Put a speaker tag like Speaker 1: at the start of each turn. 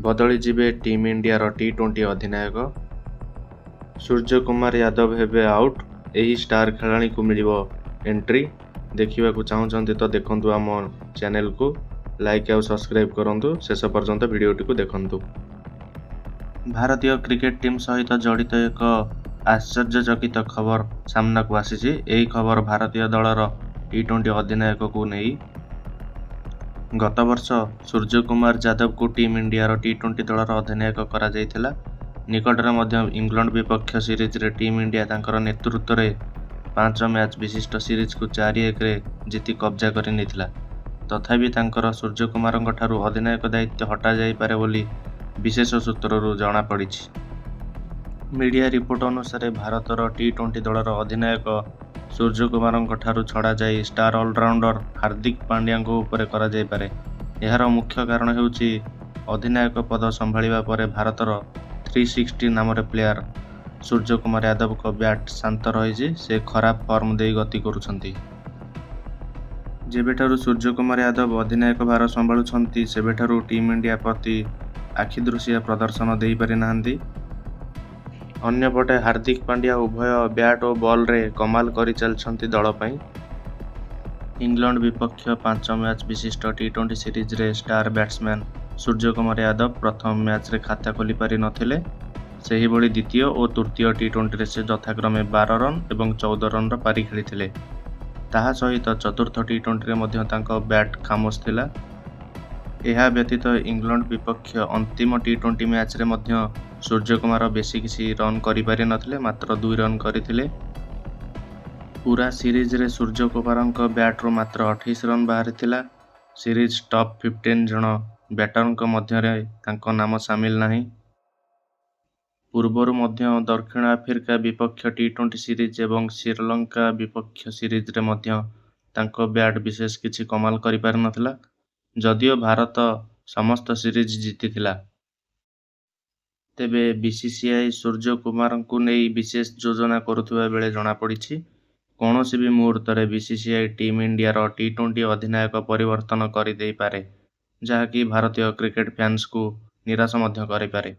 Speaker 1: ବଦଳିଯିବେ team ଇଣ୍ଡିଆର T twenty ଅଧିନାୟକ। ସୂର୍ଯ୍ୟକୁମାର ଯାଦବ ହେବେ ଆଉଟ୍, ଏହି ଷ୍ଟାର ଖେଳାଳିଙ୍କୁ ମିଳିବ ଏଣ୍ଟ୍ରି। ଦେଖିବାକୁ ଚାହୁଁଛନ୍ତି ତ ଦେଖନ୍ତୁ ଆମ ଚ୍ୟାନେଲକୁ ଲାଇକ୍ ଆଉ ସବସ୍କ୍ରାଇବ୍ କରନ୍ତୁ, ଶେଷ ପର୍ଯ୍ୟନ୍ତ ଭିଡ଼ିଓଟିକୁ ଦେଖନ୍ତୁ। ଭାରତୀୟ କ୍ରିକେଟ୍ ଟିମ୍ ସହିତ ଜଡ଼ିତ ଏକ ଆଶ୍ଚର୍ଯ୍ୟଚକିତ ଖବର ସାମ୍ନାକୁ ଆସିଛି। ଏହି ଖବର ଭାରତୀୟ ଦଳର ଟି-ଟ୍ୱେଣ୍ଟି ଅଧିନାୟକକୁ ନେଇ। ଗତବର୍ଷ ସୂର୍ଯ୍ୟକୁମାର ଯାଦବଙ୍କୁ ଟିମ୍ ଇଣ୍ଡିଆର ଟି-ଟ୍ୱେଣ୍ଟି ଦଳର ଅଧିନାୟକ କରାଯାଇଥିଲା। ନିକଟରେ ମଧ୍ୟ ଇଂଲଣ୍ଡ ବିପକ୍ଷ ସିରିଜରେ ଟିମ୍ ଇଣ୍ଡିଆ ତାଙ୍କର ନେତୃତ୍ୱରେ 5 ମ୍ୟାଚ୍ ବିଶିଷ୍ଟ ସିରିଜକୁ 4-1ରେ ଜିତି କବ୍‌ଜା କରିନେଇଥିଲା। ତଥାପି ତାଙ୍କର ସୂର୍ଯ୍ୟକୁମାରଙ୍କଠାରୁ ଅଧିନାୟକ ଦାୟିତ୍ୱ ହଟାଯାଇପାରେ ବୋଲି ବିଶେଷ ସୂତ୍ରରୁ ଜଣାପଡ଼ିଛି। ମିଡିଆ ରିପୋର୍ଟ ଅନୁସାରେ, ଭାରତର ଟି-ଟ୍ୱେଣ୍ଟି ଦଳର ଅଧିନାୟକ ସୂର୍ଯ୍ୟକୁମାରଙ୍କଠାରୁ ଛଡ଼ାଯାଇ ଷ୍ଟାର ଅଲରାଉଣ୍ଡର ହାର୍ଦ୍ଦିକ ପାଣ୍ଡ୍ୟାଙ୍କ ଉପରେ କରାଯାଇପାରେ। ଏହାର ମୁଖ୍ୟ କାରଣ ହେଉଛି, ଅଧିନାୟକ ପଦ ସମ୍ଭାଳିବା ପରେ ଭାରତର ଥ୍ରୀ-ସିକ୍ସଟି ନାମରେ ପ୍ଲେୟାର ସୂର୍ଯ୍ୟକୁମାର ଯାଦବଙ୍କ ବ୍ୟାଟ୍ ଶାନ୍ତ ରହିଛି, ସେ ଖରାପ ଫର୍ମ ଦେଇ ଗତି କରୁଛନ୍ତି। ଯେବେଠାରୁ ସୂର୍ଯ୍ୟକୁମାର ଯାଦବ ଅଧିନାୟକ ଭାର ସମ୍ଭାଳୁଛନ୍ତି, ସେବେଠାରୁ ଟିମ୍ ଇଣ୍ଡିଆ ପ୍ରତି ଆଖିଦୃଶିଆ ପ୍ରଦର୍ଶନ ଦେଇପାରିନାହାନ୍ତି। ଅନ୍ୟପଟେ ହାର୍ଦ୍ଦିକ ପାଣ୍ଡ୍ୟା ଉଭୟ ବ୍ୟାଟ୍ ଓ ବଲରେ କମାଲ କରିଚାଲିଛନ୍ତି ଦଳ ପାଇଁ। ଇଂଲଣ୍ଡ ବିପକ୍ଷ 5 ମ୍ୟାଚ୍ ବିଶିଷ୍ଟ ଟି-ଟ୍ୱେଣ୍ଟି ସିରିଜରେ ଷ୍ଟାର ବ୍ୟାଟ୍ସମ୍ୟାନ୍ ସୂର୍ଯ୍ୟକୁମାର ଯାଦବ ପ୍ରଥମ ମ୍ୟାଚରେ ଖାତା ଖୋଲିପାରି ନ ଥିଲେ। ସେହିଭଳି ଦ୍ୱିତୀୟ ଓ ତୃତୀୟ ଟି-ଟ୍ୱେଣ୍ଟିରେ ସେ ଯଥାକ୍ରମେ 12 ରନ୍ ଏବଂ 14 ରନର ପାରି ଖେଳିଥିଲେ। ତାହା ସହିତ ଚତୁର୍ଥ ଟି-ଟ୍ୱେଣ୍ଟିରେ ମଧ୍ୟ ତାଙ୍କ ବ୍ୟାଟ୍ ଖାମୋଶ ଥିଲା। ଏହା ବ୍ୟତୀତ ଇଂଲଣ୍ଡ ବିପକ୍ଷ ଅନ୍ତିମ ଟି-ଟ୍ୱେଣ୍ଟି ମ୍ୟାଚରେ ମଧ୍ୟ ସୂର୍ଯ୍ୟକୁମାର ବେଶୀ କିଛି ରନ୍ କରିପାରି ନ ଥିଲେ, ମାତ୍ର 2 ରନ୍ କରିଥିଲେ। ପୂରା ସିରିଜରେ ସୂର୍ଯ୍ୟକୁମାରଙ୍କ ବ୍ୟାଟରୁ ମାତ୍ର 28 ରନ୍ ବାହାରିଥିଲା। ସିରିଜ ଟପ୍ 15 ଜଣ ବ୍ୟାଟରଙ୍କ ମଧ୍ୟରେ ତାଙ୍କ ନାମ ସାମିଲ ନାହିଁ। ପୂର୍ବରୁ ମଧ୍ୟ ଦକ୍ଷିଣ ଆଫ୍ରିକା ବିପକ୍ଷ ଟି-ଟ୍ୱେଣ୍ଟି ସିରିଜ ଏବଂ ଶ୍ରୀଲଙ୍କା ବିପକ୍ଷ ସିରିଜରେ ମଧ୍ୟ ତାଙ୍କ ବ୍ୟାଟ୍ ବିଶେଷ କିଛି କମାଲ କରିପାରିନଥିଲା। ଯଦିଓ ଭାରତ ସମସ୍ତ ସିରିଜ ଜିତିଥିଲା। ତେବେ ବିସିସିଆଇ ସୂର୍ଯ୍ୟକୁମାରଙ୍କୁ ନେଇ ବିଶେଷ ଯୋଜନା କରୁଥିବା ବେଳେ ଜଣାପଡ଼ିଛି। କୌଣସି ବି ମୁହୂର୍ତ୍ତରେ ବିସିସିଆଇ ଟିମ୍ ଇଣ୍ଡିଆର ଟି-ଟ୍ୱେଣ୍ଟି ଅଧିନାୟକ ପରିବର୍ତ୍ତନ କରିଦେଇପାରେ, ଯାହାକି ଭାରତୀୟ କ୍ରିକେଟ ଫ୍ୟାନ୍ସଙ୍କୁ ନିରାଶ ମଧ୍ୟ କରିପାରେ।